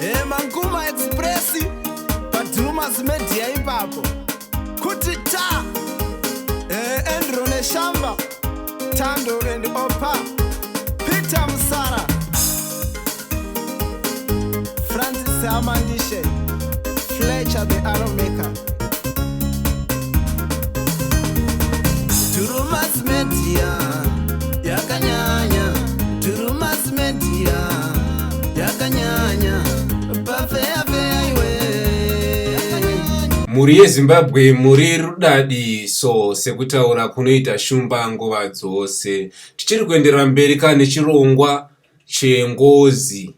Hey, Manguma Express paDrumas Media ipapo kuti ta hey, Andrew Neshamba Tando and Opa Peter Musara Francis Amandishe Fletcher the Arrow Maker Drumas Media yakanyanya Drumas Media yakanyanya pafeya feya iwe. Mhuri yeZimbabwe muri rudadiso sekutaura kunoita Shumba nguva dzose. Tichiri kuenderera mberi ka nechirongwa chengozi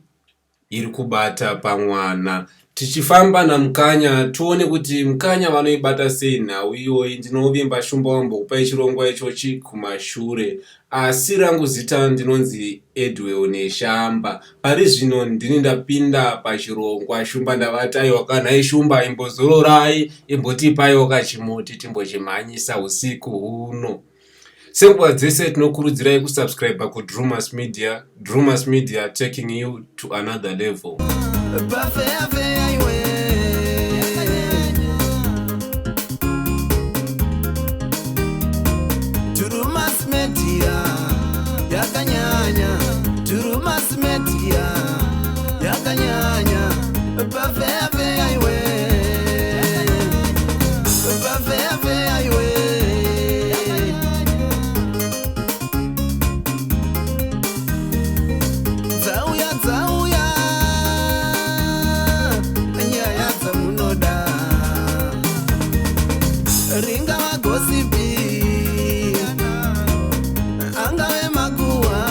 iri kubata pamwana. Tichifamba naMukanya tione kuti Mukanya vanoibata sei nhau iyoyi. Ndinovimba Shumba wambokupai chirongwa ichochi kumashure. Asi rangu zita ndinonzi Edwell Neshamba. Pari zvino ndini ndapinda pachirongwa Shumba ndavati aiwa ka nhai Shumba imbozororai imbotipaiwo kachimuti timbochimhanyisa usiku huno. Senguva dzese tinokurudzirai kusubscribe kuDrumas Media. Drumas Media taking you to another level. Pafeya feya iwe. Drumas Media yakanyanya. Drumas Media yakanyanya. Pafeya feya iwe. Pafeya feya iwe. Dzauya dzauya nyaya dzamunoda ringava gosipi angave makuhwa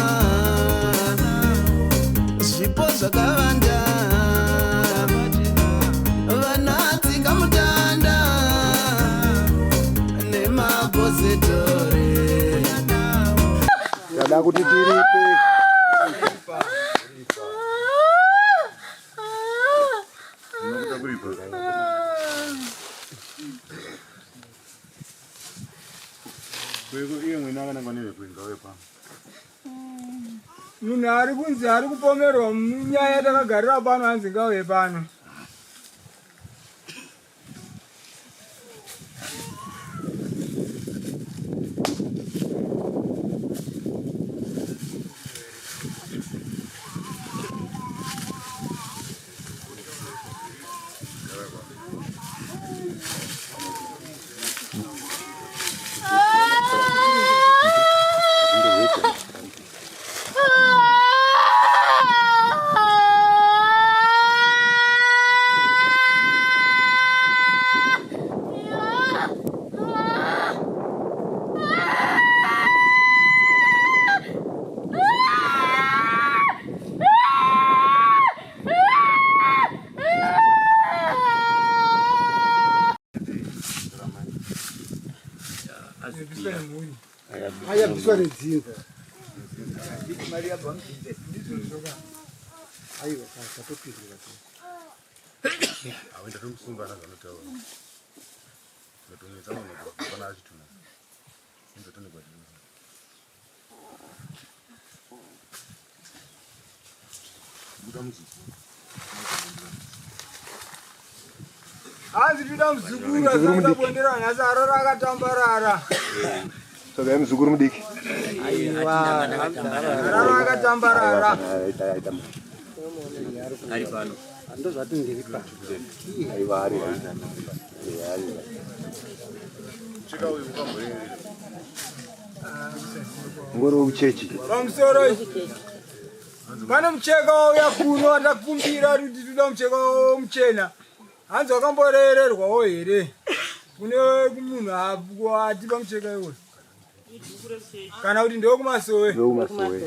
zvipo zvakavanda vana tsikamutanda nemapositori. Tada kuti tiripe. Munhu ari kunzi ari kupomerwa munyaya yatakagarira pano hanzi ngauye pano. Ayabviswa nedzinza. Mari yabva mudzinza. Ndizvozvo ka. Aiwa tatopindura. Awe ndatomusunga zvanotaura. Ndatonetsa munhu pana achituna. Ndatonekwa. Hanzi toda muzukuru asati abonderwa nhasi arara akatambarara. Tsvagai muzukuru mudiki. Arara akatambarara. Ari pano. Ndozvati ndiri pa. Aiwa ari. Ari. Chika uyu ukamboerera. Ngoro wekuchechi. Pamusoro pane mucheka wauya kuno watakumbira kuti toda mucheka muchena hanzi wakamborererwawo here kune munhu atipa mucheka iwoyo kana kuti ndewekumasowe Ndewekumasowe.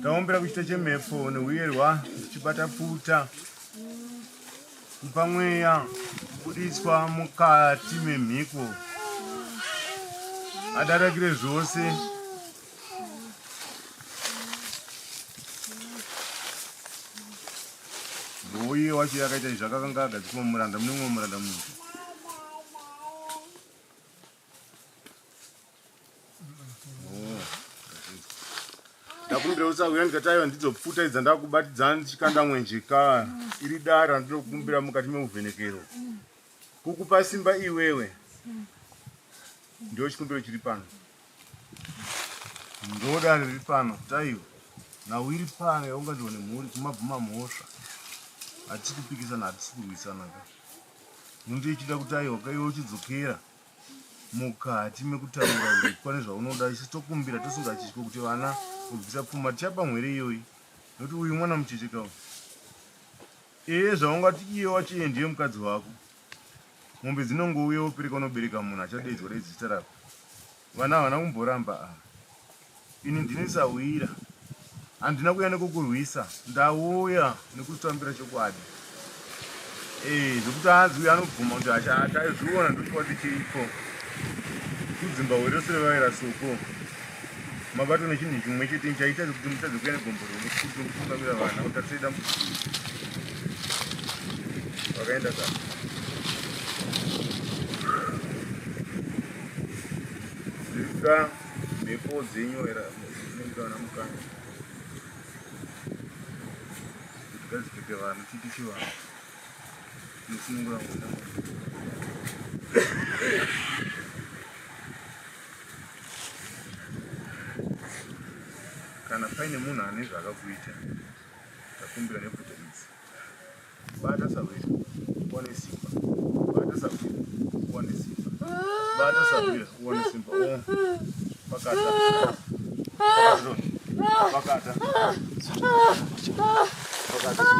Taombera kuchita chemhepo neuyerwa tichibata pfuta kupa mweya. Kubudiswa mukati memhiko adarakire zvose uye wacho yakaita izvi akakanga agadzikwa mumuranda mune mumwe muranda munyika. Ndakumbira usauya ndikati aiwa ndidzo pfuta idzi dzandakubatidza ndichikanda mwenje ka iri dare randinokumbira mukati meuvhenekero kukupa simba iwewe ndio chikumbiro chiri pano ndo dare riri pano kuti aiwa nhau iri pano yaunganzwa nemhuri kumabvuma mhosva hatisi kupikisana hatisi kurwisana ka munhu ichida kuti aiwa ka iwe uchidzokera mukati mekutaura uripwa nezvaunoda isu tokumbira tosunga chityo kuti vana kubvisa pfuma tichapa mhwere iyoyi nokuti uyu mwana mucheche kawo ee zvaungati iye wacho iye ndiye mukadzi wako mombe dzinongouya wopereka unobereka munhu achadeedzwa dai zita rako Vana havana kumboramba ava. Ini ndini sahwira. Handina kuuya nekukurwisa, ndauya nekutambira chokwadi. Eh, zvekuti anzi uyo anobvuma kuti achaizviona ndochokwadi chiripo. Kudzimba rose revaira soko. Mabatwa nechinhu chimwe chete chaita kuti mutadze kuuya negombo romukuti kutungamira vana kuti tarisei dambudziko. Vakaenda ka. Zvirikuda mhepo dzenyu era dzinenge vana mukanya kuti ngadzipfeke vanhu tiite chivanhu tinosunungura mwana. Kana paine munhu ane zvaakakuita takumbira nepfuta idzi. Bata sahwira uwane simba. Bata sahwira uwane simba. Bata sahwira uwane simba. Oh. Pakata. Pakata. Pakata.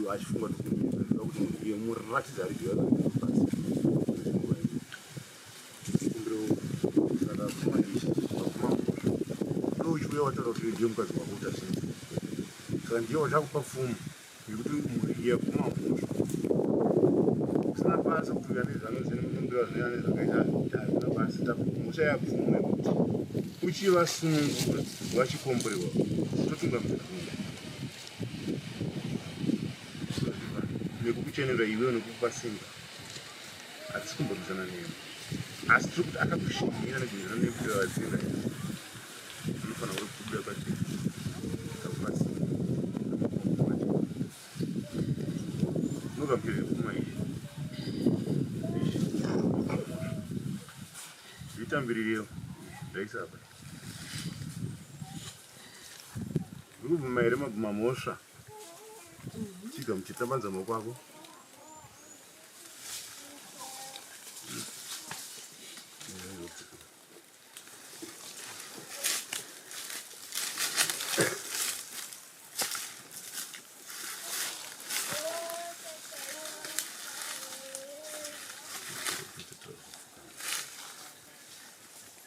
Achifunga kuti muratidza ari pasi uchiuya wataura kuti ndiye mukadzi wako utasei saka ndiye wachakupa pfuma yekuti mhuri iya pfuma mhosva usina basa kuti uya nezvanozinokumbira zviyani zvakaita hazvina basa mhosva yapfuma yekuti uchivasunungura vachikomborerwa totungamidza pfuma nekukuchenera iwewe nekukupa simba hatisi kumborwisana newe asi tiri kuti akakushinhira negwinjira nekuti vadzinga unofanira uri kubuda pachena kakupasi unogamuchira pfuma iyi zvitambirirewo ndaisa apa uri kubvuma here mabvuma mhosva chigamuchira tambanza maoko ako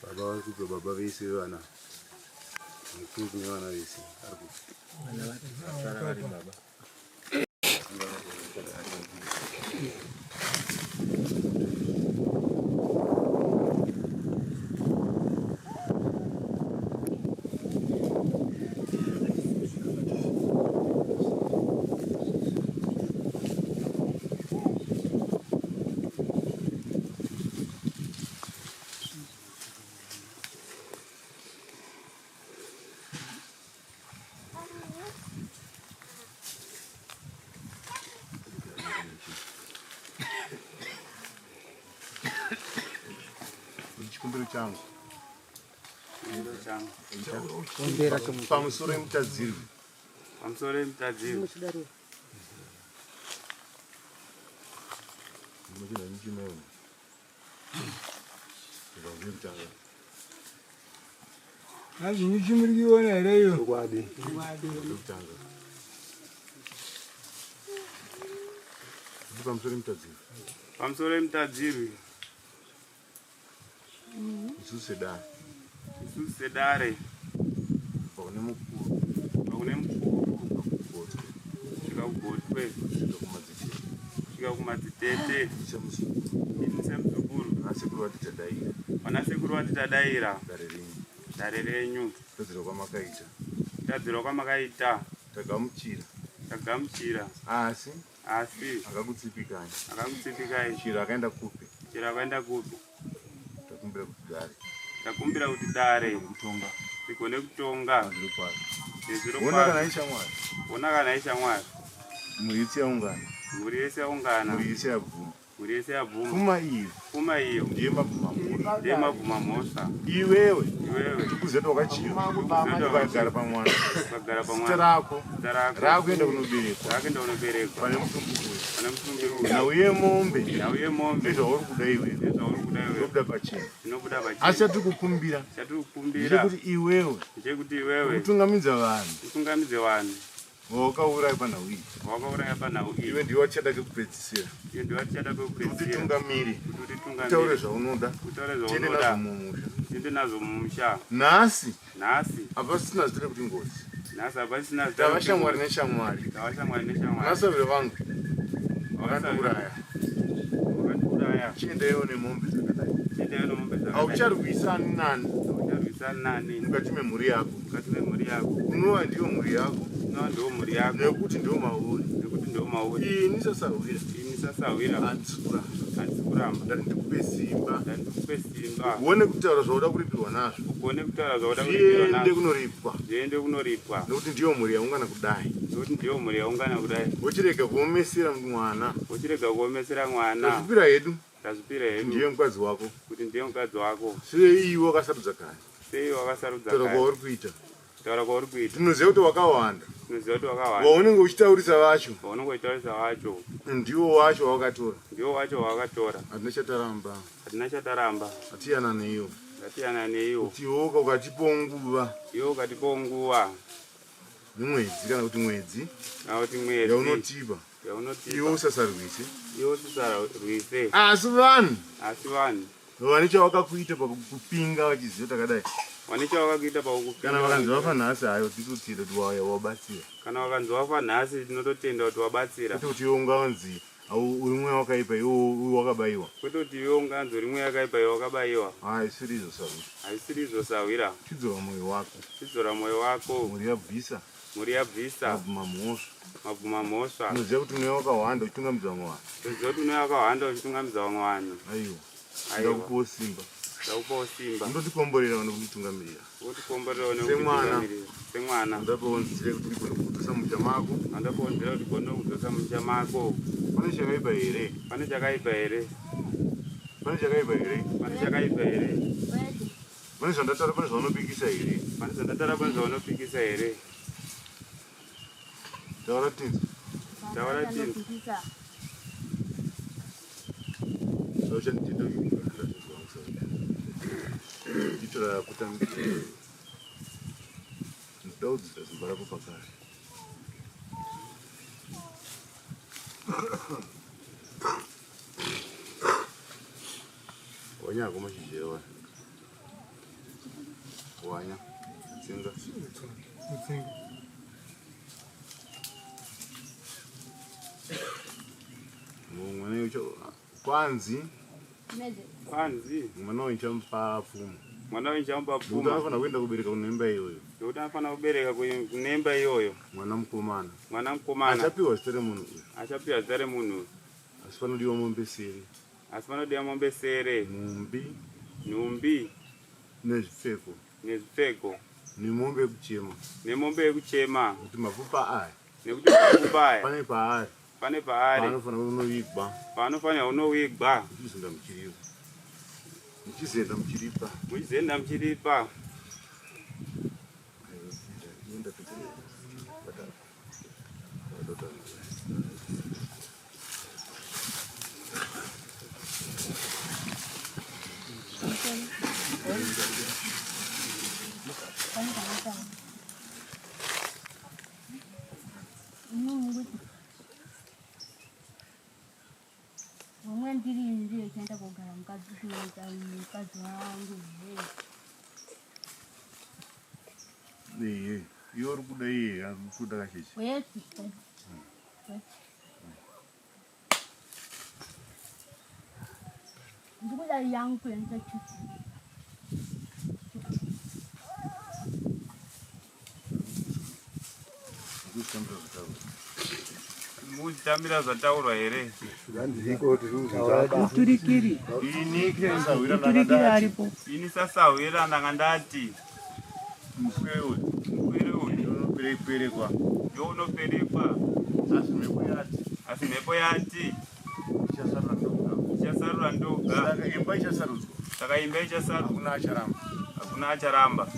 Baba vari kubva baba vese vana mukuru kune vana vese ari kubva Vana vari baba. Chikumbiro changu pamusoro emutadzirwi. Pamusoro mutadzirwi. Hanzi nyuchi muri kuiona here iyo? Chokwadi. Pamusoro mutadzirwi. Pamusoro mutadzirwi. Isu sedare. Isu sedare. Kubva kune mukuru. Kubva kune mukuru. Kugotwe. Kusvika kugotwe. Kusvika kumadzitete. Kusvika kumadzitete. Ini semuzukuru. Ini semuzukuru. Vana sekuru vati tadaira. Vana sekuru vati tadaira. Dare renyu. Dare renyu. Kutadzirwa kwamakaita. Kutadzirwa kwamakaita. Tagamuchira. Tagamuchira. Asi. Asi. Akakutsipikai. Akakutsipikai. Chero akaenda kupi. Chero akaenda kupi. Takumbira kuti dare. Takumbira kuti dare. Kutonga. Rigone kutonga. Zvirokwazvo. Nezvirokwazvo. Ona kana ishamwari. Ona kana ishamwari. Mhuri yese yaungana. Mhuri yese yaungana. Mhuri yese yabvuma. Mhuri yese yabvuma. Pfuma iyo. Pfuma iyo. Ndiye mabvuma mhosva. Ndiye mabvuma mhosva. Iwewe. Iwewe. Tikuziva kuti wakachiva. Ukagara pamwana. Ukagara pamwana. Zita rako. Zita rako. Rakuenda kunoberekwa. Rakuenda kunoberekwa. Pane mutumbi uyu. Pane mutumbi uyu. Nhau yemombe. Nhau yemombe. Nezvauri kuda iwewe. Nezvauri kuda iwewe. Zvinobuda pachena. Zvinobuda pachena. Asi chatiri kukumbira. Chatiri kukumbira. Ndechekuti iwewe. Ndechekuti iwewe. Utungamidza vanhu. Utungamidze vanhu. Wakauraya panhau iyi. Wakauraya panhau iyi. Iwe ndiwe watichada kekupedzisira. Iwe ndiwe watichada kekupedzisira. Utitungamire. Kuti utitungamire. Utaure zvaunoda. Utaure zvaunoda. Tiende nazvo mumusha. Tiende nazvo mumusha. Nhasi. Nhasi. Hapasisina zita rekuti ngozi. Nhasi hapasisina zita. Tava shamwari neshamwari. Tava shamwari neshamwari. Vasavire vangu. Vakandiuraya. Vakandiuraya. Chiendaiwo nemombe dzakadai. Chiendaiwo nemombe dzakadai. Haucharwisani nani. Haucharwisani nani. Mukati memhuri yako. Mukati memhuri yako. Unova ndiyo mhuri yako. Unova ndiyo mhuri yako. Nekuti ndiyo mauri. Nekuti ndiyo mauri. Ini sasahwira. Ini sasahwira. Handisi kuramba. Handisi kuramba. Ndati ndikupe simba. Ndati ndikupe simba. Ugone kutaura zvauda kuripirwa nazvo. Ugone kutaura zvauda kuripirwa nazvo. Zviende kunoripwa. Zviende kunoripwa. Nekuti ndiyo mhuri yaungana kudai. Nekuti ndiyo mhuri yaungana kudai. Wochirega kuomesera mwana. Wochirega kuomesera mwana. Tazvipira hedu. Tazvipira hedu. Ndiye mukadzi wako. Kuti ndiye mukadzi wako. Sei iwe wakasarudza kare? Sei wakasarudza Kutaura kare? kwauri kuita. Kutaura kwauri kuita. Tinoziva kuti wakawanda. Tinoziva kuti wakawanda. Waunenge uchitaurisa vacho. Waunenge uchitaurisa vacho. Ndiwo wacho wawakatora. Ndiwo wacho wawakatora. Hatina chataramba. Hatina chataramba. Hatiyananeiwo. Ngatiyananeiwo. Kuti iwoka ukatipawo nguva. Iwe ukatipawo nguva. Nemwedzi kana kuti mwedzi. Kana kuti mwedzi. Yaunotipa. Yaunotipa. Iwe usasarwise. Iwe usasarwise. Asi vanhu. Asi vanhu. Vane chavakakuita pakupinga vachiziva takadai. Vane chavakakuita pakupinga. Kana vakanzi vafa nhasi hayo tinototenda kuti wauya wabatsira. Kana vakanzi wafa nhasi tinototenda kuti wabatsira. Kwete kuti iwe unganzi uri mweya wakaipa iwe wakabaiwa. Kwete kuti iwe unganzi uri mweya wakaipa iwe wakabaiwa. Haisiri izvo sahwira. Haisiri izvo sahwira. Chidzora moyo wako. Chidzora moyo wako. Mhuri yabvisa. Mhuri yabvisa. Mabvuma mhosva. Mabvuma mhosva. Unoziva kuti mweya wakahwanda uchitungamidza vamwe vanhu. Unoziva kuti mweya wakahwanda uchitungamidza vamwe vanhu. Aiwa. Aiwa. Ndakupawo simba. Ndakupawo simba. Undotikomborera nekuditungamirira. Wotikomborera Semwana. nekuditungamirira. Semwana. Ndapawo nzira yekuti ndigone kudzosa musha mako. Andapawo nzira kuti ndigone kudzosa musha mako. Pane chakaipa here? Pane chakaipa here? Pane chakaipa here? Pane chakaipa here? Pane zvandataura pane zvaunopikisa here? Pane zvandataura pane zvaunopikisa here? Taura tinzi. Taura tinzi. Zvauchanditenda Nditora kutambira. Ndoda kudzidza simba rako pakare. Wanya hako mashizha ewa. Wanya. Tsenga. Mutsenga. Mwana ucho kwanzi Kwanzi mwana uyu ndichamupa pfuma. mwana uyu ndichamupa Nekuti pfuma. anofanira kuenda kubereka kunemba iyoyo. Nekuti anofanira kubereka kunemba iyoyo. Mwana mukomana. Mwana mukomana. Achapiwa zita remunhu uyu. Achapiwa zita remunhu uyu. Asi panodiwa mombe sere. Asi panodiwa mombe sere. Nhumbi. Nhumbi. Nezvipfeko. Nezvipfeko. Nemombe yekuchema. Nemombe yekuchema. Nekuti mapfupa aya. Nekuti mapfupa aya. Pane paari. Pane paari. Paanofanira kunovigwa. Paanofanira kunovigwa. Muchizoenda muchiripa. Muchizoenda muchiripa. Muchizoenda muchiripa. Kuda kacheche. Ndikuda yangu kuenda chuchu. Muzitambira zvataurwa here? Muturikiri. Ini Muturikiri aripo. Ini sasahwira ndanga ndati Muswere uyu. Muswere uyu. Unoperekwa. Ndounoperekwa. Asi mhepo yati. Asi mhepo yati. Ichasarura ndoga. Ichasarura ndoga. Saka imba ichasarudzwa. Saka imba ichasarudzwa. Hakuna acharamba. Hakuna acharamba.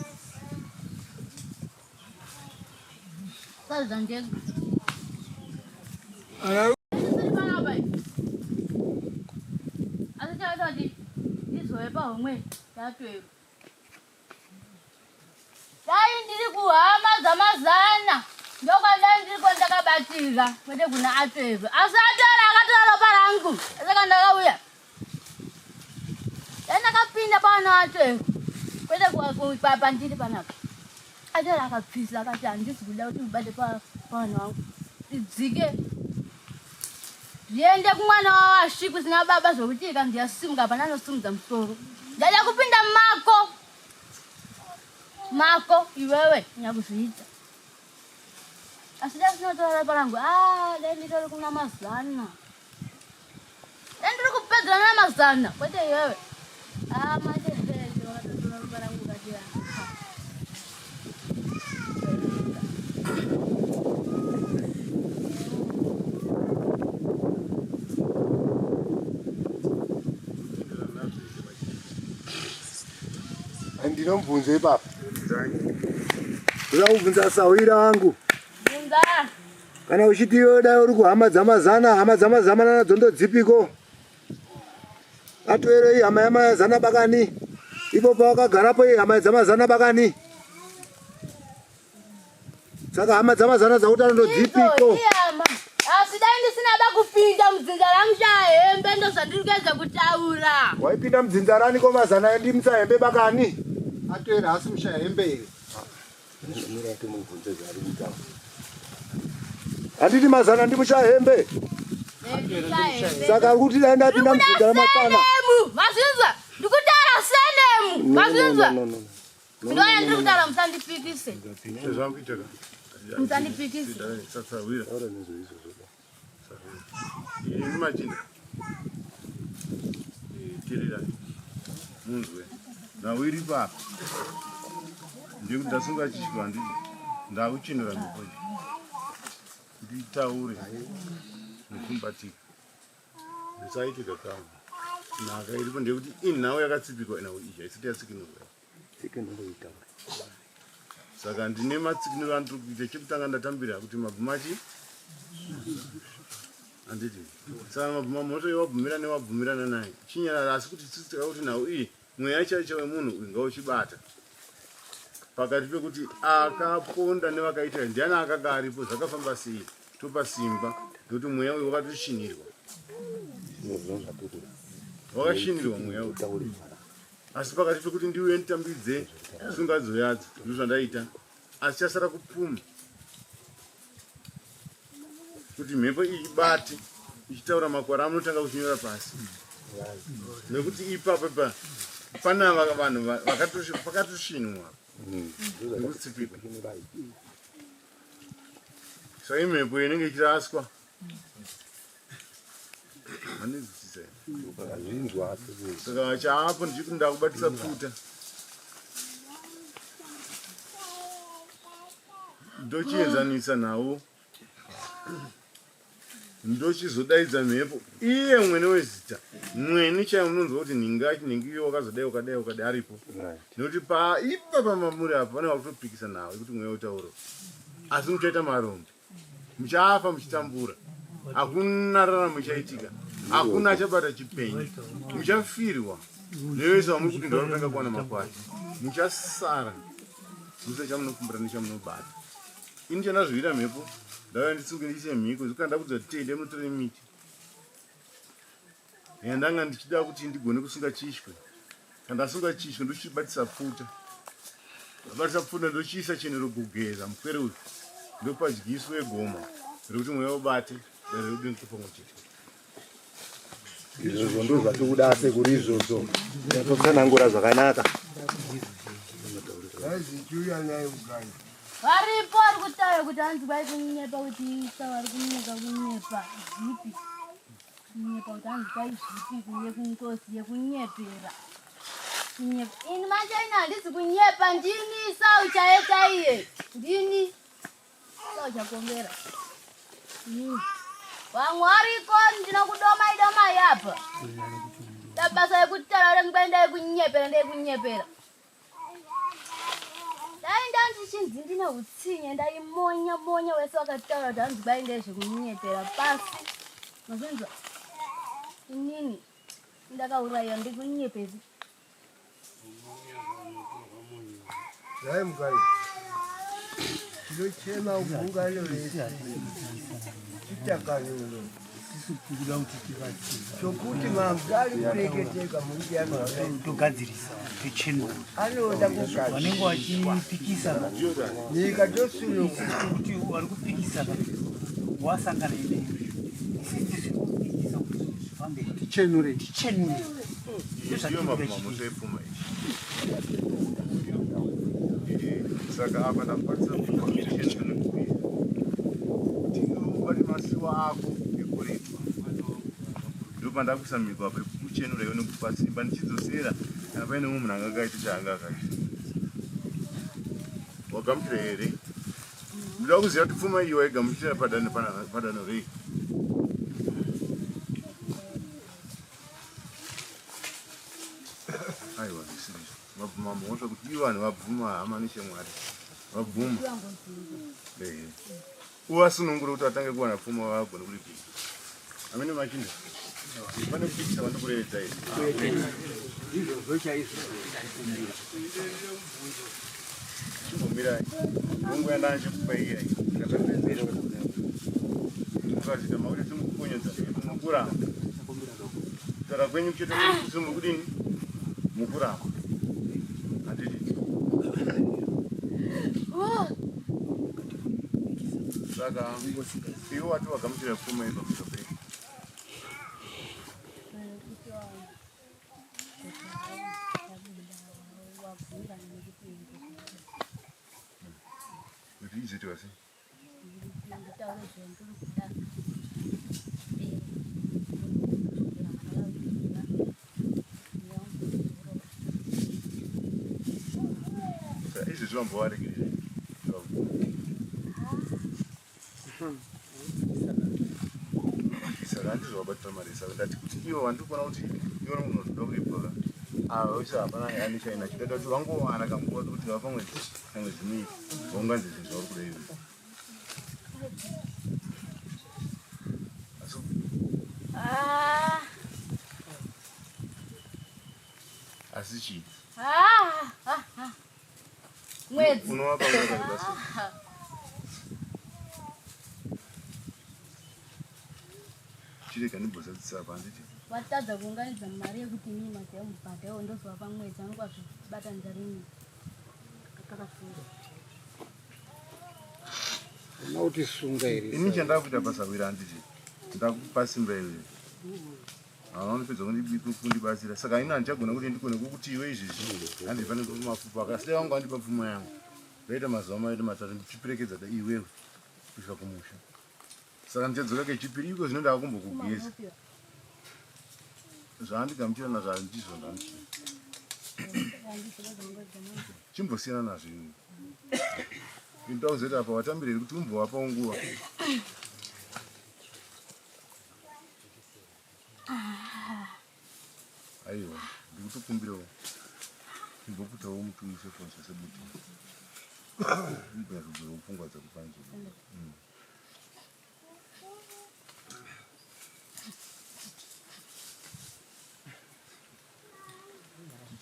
Sadza ndega. Asi chakaita kuti ndizove pahomwe yatwero. Dai ndiri kuhama dzamazana ndokwadai ndiri kwandakabatira kwete kuna atwero. Asi atwero akatora ropa rangu saka ndakauya. Dai ndakapinda pano atwero kwete pandiri panapa. Atwero akabvisa akati handisi kuda kuti ubate pavana vangu. Idzike zviende kumwana wawashi kusina baba zvokuti ikanzi yasimuka hapana anosimudza musoro. Ndada kupinda mako mako iwewe nyakuzviita. Asi dai ndinotora ropa rangu, ah, dai nditori kuna mazana. Dai ndiri kupedzerana namazana kwete iwewe. Ah, matezvere wakatotora ropa rangu ukati ah. Ndinomubvunza ipapa. Ndoda kubvunza sahwira angu. Bvunza. Kana uchiti iwe dai uri kuhama dzamazana, hama dzamazana nadzo ndodzipiko? Atoere ihama yamazana bakani. Ipo pawakagarapo ihama dzamazana bakani. Saka hama dzamazana dzakutana ndodzipiko? Idzo ihama. Asi dai ndisina ba kupinda mudzinza ramushahembe ndozvandiri kuedza kutaura. Waipinda mudzinza rani ko mazana ndimushahembe bakani? Atoera haasi mushahembe here? Handiti mazana ndimushahembe. Saka ari kuti dai ndapinda mudzinza ramatana. Senemu, mazvinzwa? Ndikutaura senemu, mazvinzwa? Ndoya ndiri kutaura musandipikise. Zvakuita ka. Musandipikise. Sasahwira. Ini machinda. Teererai. Munzwe. Nhau iri papa. Ndekuti ndasunga chishwa handiti. Ndakuchinura mhepo iyi. Kuti itaure nekumbatika. Zvisaitika kama. Nhaka iripo ndeyekuti inhau yakatsipikwa nhau iyi haisati yatsikinurwa. Saka ndine matsikiniro andiri kuita. Chekutanga ndatambira kuti mabvuma chi handiti. Saka mabvuma mhosva yewabvumirana newabvumirana naye. Chinyarara asi kuti tsitsi kuti nhau iyi mweya chaicho wemunhu uyu ngauchibata. Pakati pekuti akaponda nevakaita ndiani akanga aripo zvakafamba sei topa simba nekuti mweya uyu wakatoshinirwa. Wakashinirwa mweya uyu. Asi pakati pekuti ndiuye nditambidze sungadzo yadzo ndozvandaita asi chasara kupfuma kuti mhepo ibate ichitaura makwara amunotanga kuchinyora pasi nekuti ipapo pa pana vanhu pakatoshinwa nekutsipikwa saka imhepo inenge ichiraswa Manizwisisa here? Azvinzwa. Saka chaapo ndichikuti ndakubatisa pfuta. Ndochienzanisa nawo. Ndochizodaidza mhepo. Iye mwene wezita. Mwene chaiye munonzwa kuti nhingi nhingi iyo wakazodai wakadai wakadai aripo. Nekuti pa ipa pamamuri apa pane vakutopikisa nawo kuti mweya utauro. Asi muchaita marombe. Muchafa muchitambura. Hakuna raramo ichaitika. Hakuna achabata chipenyu. Muchafirwa. Nevese vamuri kuti ndovanotanga kuwana makwati. Muchasara. Musina chamunokumbira nechamunobata. Ini chandazviita mhepo ndauya ndisunge ndiise mhiko zvekana ndakudza tende munotore miti. Yandanga ndichida kuti ndigone kusunga chishwe. Kana ndasunga chishwe ndochibatisa pfuta. Ndabatisa pfuta ndochiisa chenero kugeza mupwere uyu. Ndopadyiso yegoma rekuti mweya ubate dare rekuti pamwe chete. Izvozvo ndo zvatikuda sekuru izvozvo. Totsanangura zvakanaka. Varipo vari kutaura kuti hanzi kwai kunyepa kuti isa vari kunyepa kunyepa zvipi kunyepa kuti hanzi kwai zvipi kuye kungozi yekunyepera kunyepa ini manje ini handisi kunyepa ndini isau chaiye chaiye ndini isau chakombera Vamwe variko ndinokudomai domai apa. Tabasa yekutaura kuti ngwenda yekunyepera ndeyekunyepera. Dai ndandichinzi ndine utsinye ndaimonya monya wese wakataura kuti hanzi kwai ndezvekunyepera pasi. Mazvinzwa? Inini ndakauraiwa ndikunyepezi. Nhai mukai, tinochema gungano rese chitakanuro chokuti mambo ari kureketeka togadzirisa tochenura anoda vanenge vachipikisana nyika tosununguka kuti vari kupikisana wasangana ine isi tiri kupikisa kuti zvifambe tichenure tichenure Ndiyo mabvuma mhosva yepfuma iyi. Saka apa ndakwanisa kuchenura kuti ubate masiwa ako ekuripwa. Ndopandakuisa mhiko apa yekuchenura iwe nekupa simba ndichidzosera kana paine mumwe munhu anga akaita chaanga akaita. Wagamuchira here? Ndoda kuziva kuti pfuma iyi waigamuchira padanho padanho rei? Aiwa, zvisiri vabvuma mhosva kuti ivo vanhu vabvuma hama neshamwari vabvuma. Ehe. Uvasunungure kuti vatange kuwana pfuma vagone kuripisa. Amene machinda. Pane kupikisa vandikurevedza here? Ndizvozvo chaizvo. Chimbomirai. Hongu yandanga ndichikupa iya. Mukazvita makuti timukukonyedza mukuramba. Kutaura kwenyu chete kuti mukudini? Mukuramba. Handiti. Saka iwe wati wagamuchira pfuma iyi pamusoro pei? Kuti izoitwa sei? Saka izvezvi vambovaregerera. Saka handizvo vabatira mari saka ndati kuti ivo vandiri kuona kuti ivo unozoda kuripwa ka ava vese hapana yanechaina chinoita kuti vangowana kanguva kekuti vapa mwedzi kana mwedzi miiri vaunganidze zvinhu zvauri kuda iwe. Asi asi chii? Mwedzi. Unovapa nguva yakareba sei? Chirega ndimbozadzisa apa handiti? Watadza kuunganidza mari yekuti inini madzai mubhadharo ndozovapa mwedzi anenge wazvibatanidza rini takasunga. Unotisunga here? Ini chandakuita basa wira handiti? Ndakupa simba iwe. Hauna unopedza kundibatsira. Saka ini handichagona kuti ndikone kukuti iwe izvezvi handi pane mafupa akasi dai wangu andipa pfuma yangu. Ndaita mazuva maviri matatu ndichiperekedza da iwewe kusvika kumusha. Saka ndichadzoka kechipiri iko zvino ndakumbokugeza. Zvaandigamuchira nazvo handizvo ndamuchira. Chimbosiyana nazvo iwe. Ndoda kuzoita apa watambira here kuti umbovapawo nguva. Aiwa, ndikutokumbirawo chimboputawo muti uise fonse sebuti. Umbonyatsodzora pfungwa dzako panzvimbo.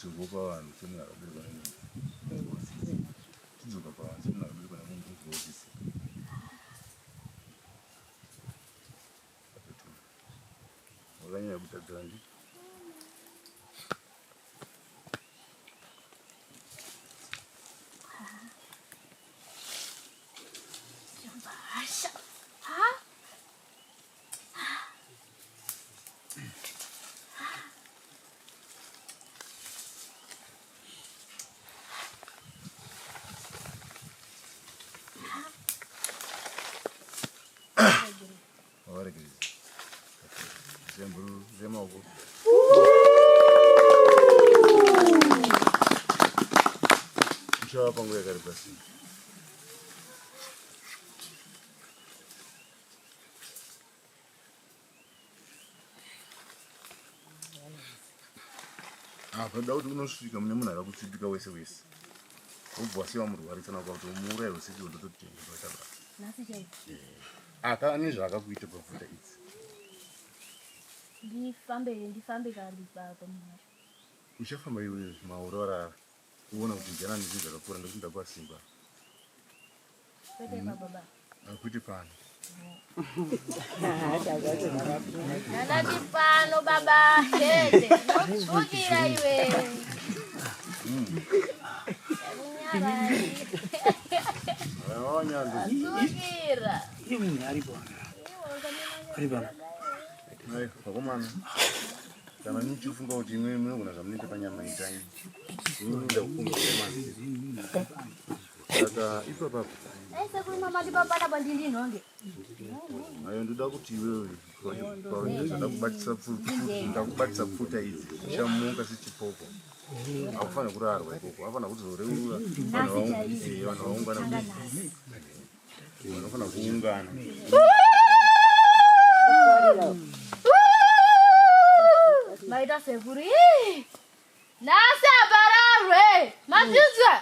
Tidzoka pavanhu semunhu akaberekwa nemunhu. Tidzoka pavanhu semunhu akaberekwa nemunhu unzwisise. Wakanyanya kutadzira ndi. Zvemhuru zvemaoko. Uchava panguva yakareba sei? Apa ah, da kuti unosvika mune munhu akakutsipika wese wese wobva wasiya wamurwarisa na kuti umuuraye usiku ndototenga paita basa aka ane zvaakakuita pafuta idzi. Ndifambe ndifambe kana ndibaba munhu. Uchafamba iwe maurora kuona kuti ndianani zvinhu zvakakura ndekuti ndakuwa simba. Kwete hmm? baba. Akuti pano. Ndandati pano baba hede. Unotsvukira iwe. Hmm. Tsvukira. Iye munhu aripo. Ari pano. Vakomana, kana muchifunga kuti imwe munogona zvamunoita panyama itai. Inoda kukumbira masi. Saka ipapa. Dai sekuru mama ndipapana pandindinhonge. Ayo ndoda kuti iwewe ndakubatisa pfuta, ndakubatisa pfuta idzi. Uchamuka sechipoko. Hakufanira kurarwa ikoko. Hakufanira kuzoreurura. Vanhu vaungana. Vanofanira kuungana. Maita sekuru. Nhasi apararwe. Mazvinzwa?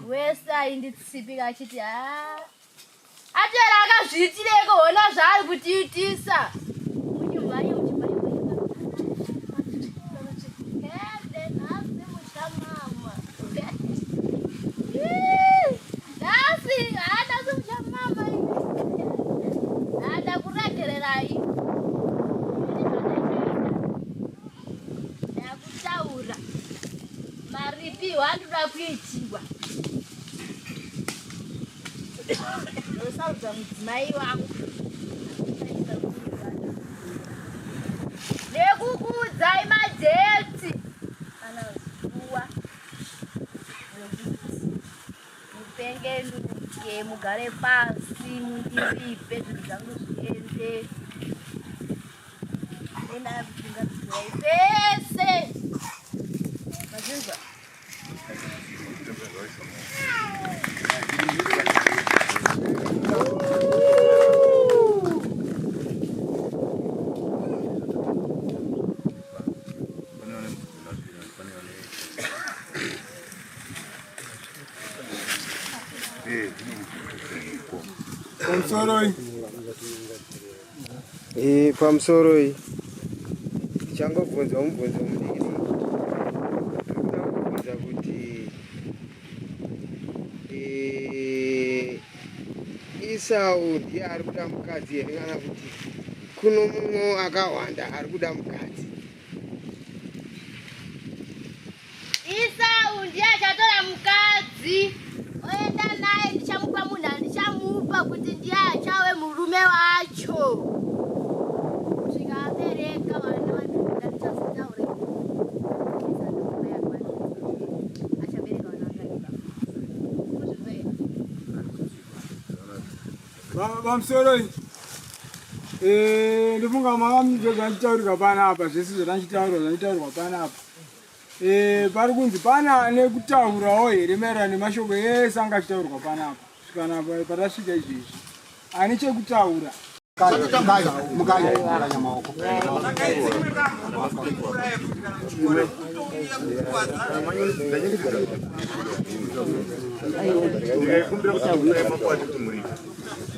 Wese ainditsipika achiti haa. Atera akazviitireko hona zvaari kutiitisa. Muchimhanye muchimhanye. Hede nhasi muchamama. Nhasi haa nhasi muchamama. Hada kuregererai. Ndakutaura maripiwo andoda kuitiwa. Ndosarudza mudzimai wangu nekukuudzai madheti kana zuva rekuti mupengenuke mugare pasi mundiripe zvinhu zvangu zviende. Pese. Mazvinzwa? Pamusoroi. Eh, pamusoroi. Tichangobvunzwa mubvunzo mudiki diki. Tiri kuda kubvunza kuti eh, Isau ndiye ari kuda mukadzi here kana kuti kuno mumwe akahwanda ari kuda mukadzi? Isau ndiye achatora mukadzi oenda naye, ndichamupa munhu andichamupa kuti ndiye achave murume wacho kusvika abereka vana vandinoda. Ndichazotaura achabereka vana vangani baba. Pamusoroi. Eh, ndofunga manga zvanditaurika panapa zvese zvatanchitaurwa zvanditaurwa panapa. Eh, pari kunzi pana ane kutaurawo here maererano nemashoko ese anga achitaurwa panapa kusvikana patasvika izvezvi ane chekutaura.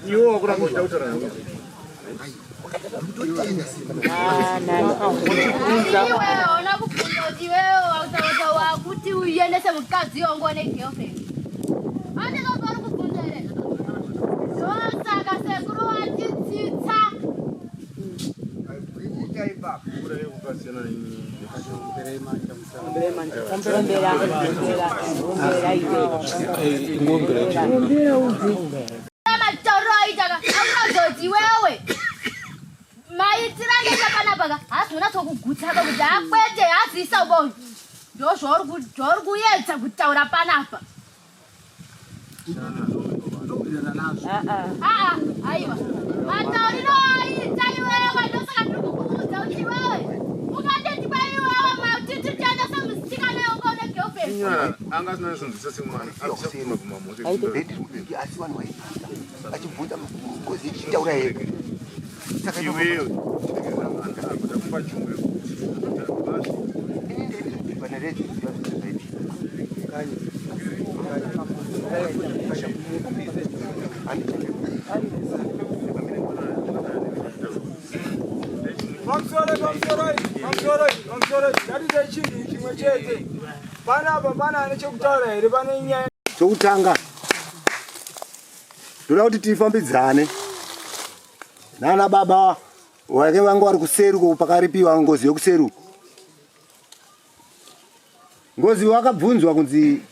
Iwe wakuramba uchida kutaura navo. Iwewe hauna kubvunza kuti iwewe wautaura wakuti uendese mukadzi wangu ane girlfriend. Handizvo zvauri kubvunza here? Ndosaka sekuru watitsitsa. Matauriro aita ka akuzoti iwewe maitira ndoita panapa ka haasi kunatsokugutsa ka kuti akwete haasi uboyo ndozvauri kuedza kutaura panapa. Aa, aiwa matauriro aita iwewe ndosaka ndiri kukuudza kuti iwewe Anga asina sonzwisa semwana. Asi vanhu vaibvunza vachibvunza ngozi ichitaura yega. Saka Iwewe. Ndakupa chungu yekuti. Ini ndiri pane redio zvaitika. Pamusoro, pamusoro, pamusoro, pamusoro. Ngatiite chinhu chimwe chete. Panapa pana ane chekutaura here pane nyaya? Chokutanga ndoda kuti tifambidzane nana baba wake vanga vari kuseri uko pakaripiwa ngozi yokuseri uko. Ngozi wakabvunzwa kunzi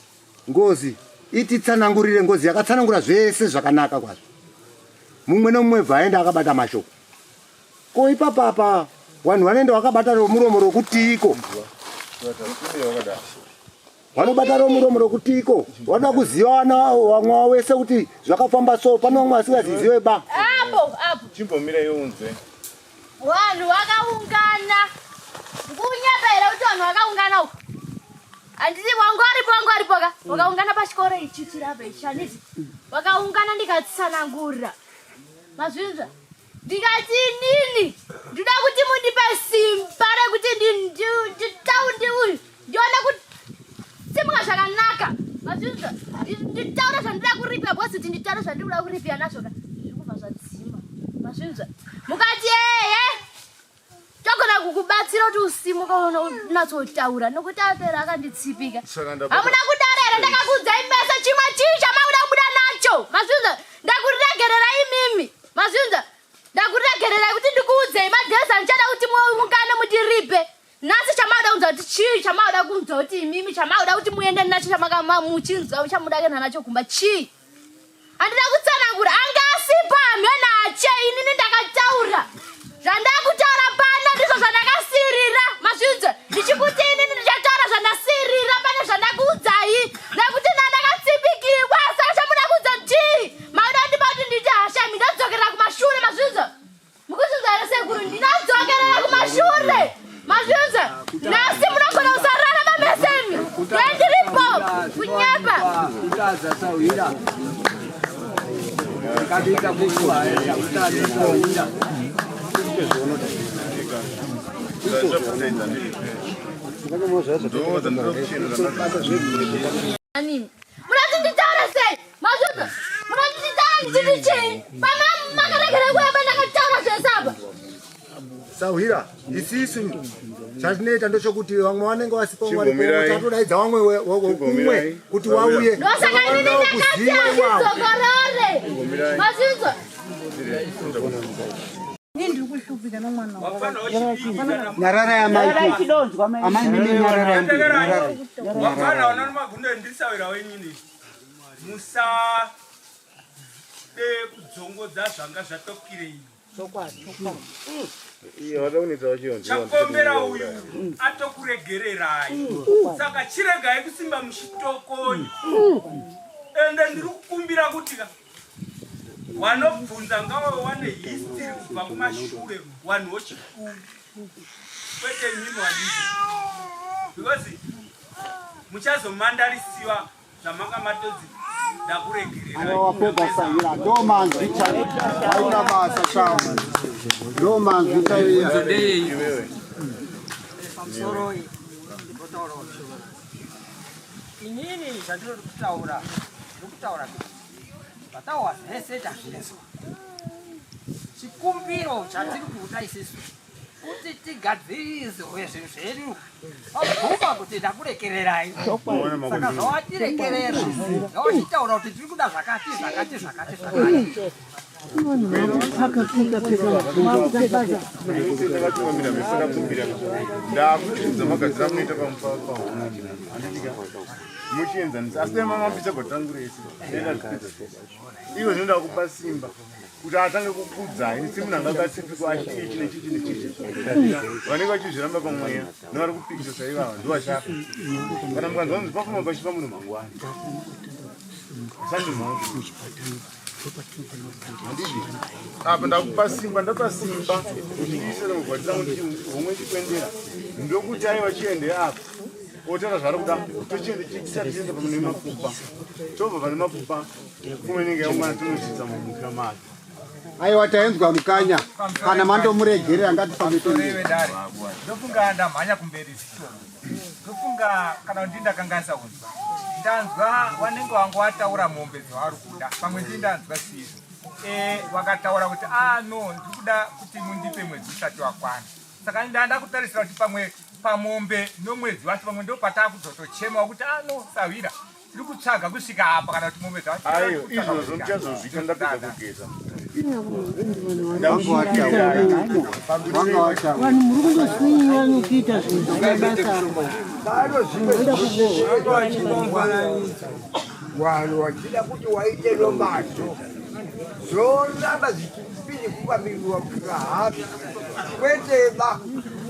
ngozi ititsanangurire, ngozi yakatsanangura zvese zvakanaka kwazvo. Mumwe nomumwe bva aenda akabata mashoko. Ko ipapapa vanhu vanoenda vakabata romuromo rokutiiko? Vanobata romuromo rokutiiko? Vanoda kuziva vana vamwe wese kuti zvakafamba so, pane vamwe vasingazizive ba. Apo, apo. Chimbomira iwe unzwe. Vanhu vakaungana. Kunyepa here kuti vanhu vakaungana uku? Handiti wangu aripo, wangu aripo ka. Vakaungana pachikoro ichi chirapa ichi handiti. Vakaungana ndikatsanangura. Mazvinzwa? Ndikati inini ndinoda kuti mundipe simba rekuti nditaundi uyu ndione kusimuka zvakanaka. Mazvinzwa? Nditaure zvandinoda kuripira because kuti nditaure zvandinoda kuripira nazvo ka. Zviri kubva zvadzima. Mazvinzwa? Mukati ehe togona kukubatsira kuti usimuka unatsotaura nokuti apera akanditsipika. Hamuna kudaro here? Ndakakuudzai mese chimwe chii chamakuda kubuda nacho. Mazvinzwa? Ndakuregerera imimi. Mazvinzwa? Ndakuregererai kuti ndikuudzei madhezi andichada kuti muungane mutiripe. Nhasi chamakuda kunzwa kuti chii chamakuda kunzwa kuti imimi chamakuda kuti muende nacho chamamuchinzwa chamuda kuenda nacho kumba chii? Handina kutsanangura, anga asipo hamheno ache, inini ndakataura zvandakutaura pano ndizvo zvandakasirira. Mazvinzwa? Ndichikuti inini ndichataura zvandasirira pane zvandakuudzai nekuti ndandakatsipikiwa. Saka chamuda kuudza chii? Makuda kundipa kuti ndiite hasha imi, ndodzokerera kumashure. Mazvinzwa? Mukuzvinzwa here sekuru? Ndinodzokerera kumashure. Mazvinzwa? Nhasi munogona kusarara mamese imi. Ndiripo kunyepa. Kutaza sahwira. Kabika kushwa kutaza sahwira. Munoti nditaure sei? Mazvinzwa? Munoti nditaure ndichiti chii? Pama makaregera kuemba ndakataura zvese apa. Sahwira, isisu chatinoita ndechokuti vamwe vanenge vasipo tatodaidza vamwe kumwe kuti wauye. Ndosaka inini ndakati handidzokorore. Mazvinzwa? Nyarara yamai. Amai mimi nyarara yamai. Wafana wana magundo ndisawira wenyini. Musa de kudzongodza zvanga zvatokirei. Chakombera uyu atokuregererai. Saka chiregai kusimba muchitokonya. Ende ndiri kukumbira kuti wanobvunza ngawe wane history kubva kumashure wanhu wochikuru kwete imimi wadiki because muchazomandarisiwa zvamanga matodzi ndakuregerera sahira ndo manzwi chaiwo aita basa chawo ndo manzwi chaiwo. Pamusoro ndikotaurawo inini zvandinoti kutaura ndikutaura kuti zvataurwa zvese tazvinzwa. Chikumbiro chatiri kuda isisu kuti tigadzirizwe zvinhu zvedu. Wabvuma kuti ndakurekererai, saka zvawatirekerera zvawachitaura kuti tiri kuda zvakati zvakati zvakati zvakati. Ndakuchiudza magadzira munoita pamufaro muchienzanisa asi dai mamapisa gwatangurese iwe zvinoda kupa simba kuti atange kukudzai semunhu anga akatsipikwa achiti ichi nechichi nechichi. Vanenge vachizviramba pamweya nevari kupikisa saivava ndovachafa. Kana mukanzwa kunzi pafuma pachifa munhu mangwana, handidi apa ndakupa simba, ndapa simba kuti ndiise mugwati rangu homwe ndikwendera ndokuti aiwa chiende apa. Otaura zvaari kuda tochienda tichienda pane mapfupa. Tobva pane mapfupa pfuma inenge yaungana tonosvitsa mumusha make. Aiwa tainzwa mukanya kana mandomuregerera ngatifambe Pamusoro ndofunga ndamhanya kumberi zvishoma. Ndofunga kana kuti ndakanganisa kunzwa. Ndanzwa wanenge wangu wataura mombe dzavari kuda. Pamwe ndii ndanzwa sizvo. Eh, wakataura kuti ah no ndiri kuda kuti mundipe mwedzi usati wakwana. Saka ndanda kutarisira kuti pamwe pamombe nomwedzi wacho pamwe ndopatakuzotochema kuti ah no sahwira tiri kutsvaga kusvika apa kana kuti mombe dzacho Ayo, izvozvo muchazozviita ndapedza kugeza. Vanhu muri kungoswinyiwa nokuita zvinhu zvisina basa. Vanhu vachida kuti waite nomazvo zvoramba zvichipiri kuvamirirwa kusvika hapi kwete ba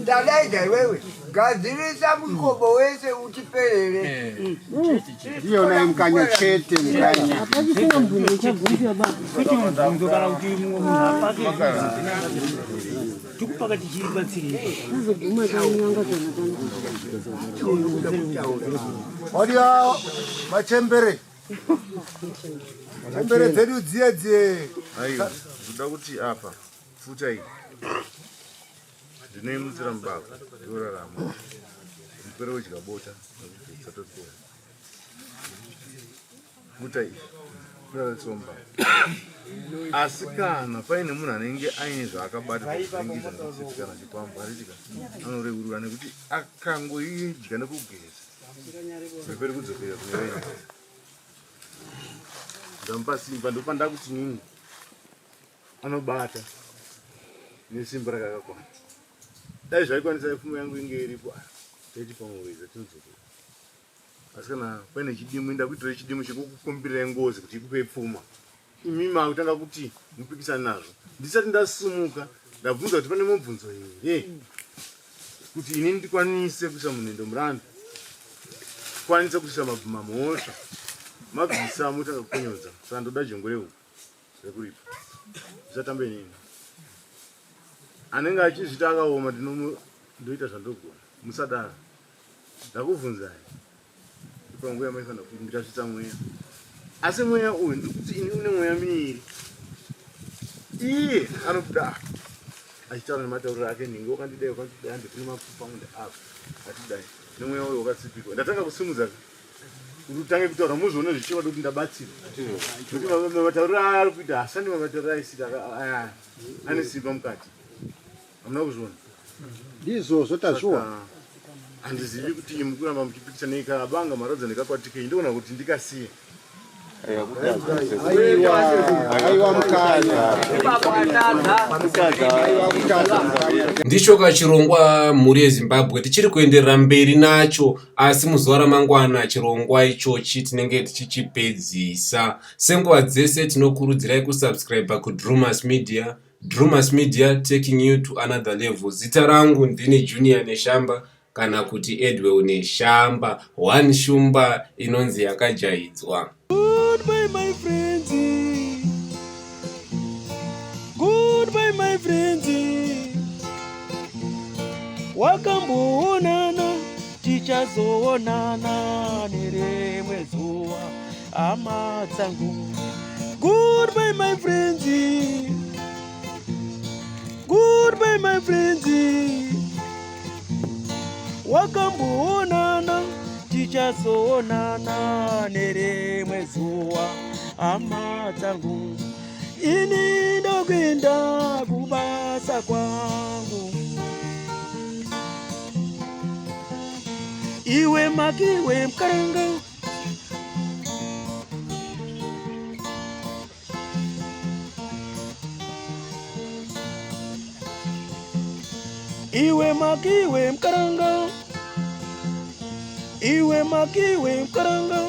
ndadaidza iwewe gadzirisa mukobo wese utiperere Ndiyona mukanya chete mukanya. Hapachisina mubvunzo uchabvunziwa baba. Kwete mubvunzo kana kuti mumwe munhu apake tikupaka tichibatsirei. Tazoguma tanyanga zvana Wadya machembere. Chembere dzedu dziye dziye. Aiwa, ndoda kuti apa pfuta iyi ndinoimutsira mubako yorarama. Mupere wodya bota nekubvisa topera. Pfuta iyi kurarisa mubako. Asi kana paine munhu anenge aine zvaakabata kuvhiringidza nekutsitsi kana chikwambo aritika anoreurura nekuti akangoidya nekugeza mheperi kudzokera kune venyu. Ndamupa simba ndopandakuti nini anobata nesimba rakakakwana. Dai zvaikwanisa pfuma yangu inge iripo ah, taiti pamwe weza tinodzokera. Asi kana paine chidimu inda kuitira chidimu chekukukumbirirai ngozi kuti ikupei pfuma. Imi makutanga kuti mupikisane nazvo. Ndisati ndasumuka ndabvunza kuti pane mubvunzo here kuti ini ndikwanise kuisa munhendo murandu kwanise kuisa mabvuma mhosva mabvisa motanga kukonyodza saka ndoda jongwe rehuku rekuripa ndisatambe inini anenge achizvita akaoma ndoita zvandogona musadaro ndakubvunzai panguva yamaifanira kuti ndikasvitsa mweya asi mweya uyu ndikuti ini une mweya miiri iye anobuda achitaura nematauriro ake nhingi wakandidai wakandidai hande kune mapfupa angu ndeapa atidai nemweya uyu wakatsipikwa ndatanga kusimudza kuti utange kutaura muzvione zvichiva kuti ndabatsira nekuti matauriro aari kuita hasandi matauriro aisita ane simba mukati hamuna kuzviona Ndizvozvo tazviona. Handizivi kuti imi kuramba muchipikisa nei kabanga maradza ndikakwatikei ndoona kuti ndikasiye. Aiwa mukanya. Ndicho chirongwa mhuri yeZimbabwe tichiri kuenderera mberi nacho asi muzuva ramangwana chirongwa ichochi tinenge tichichipedzisa. Senguva dzese tinokurudzirai kusubscribe kuDrewmas Media. Drewmas Media taking you to another level. Zita rangu ndini Junior Neshamba kana kuti Edwell Neshamba. One shumba inonzi yakajaidzwa. Goodbye my friends. Goodbye my friends. Wakamboonana tichazoonana nerimwe zuva hama dzangu. Goodbye my friends. Goodbye my friends. Wakamboonana tichazoonana nerimwe zuva hama dzangu. Ini ndokuenda kubasa kwangu. Iwe makiwe mkaranga Iwe makiwe mkaranga. Iwe makiwe mkaranga.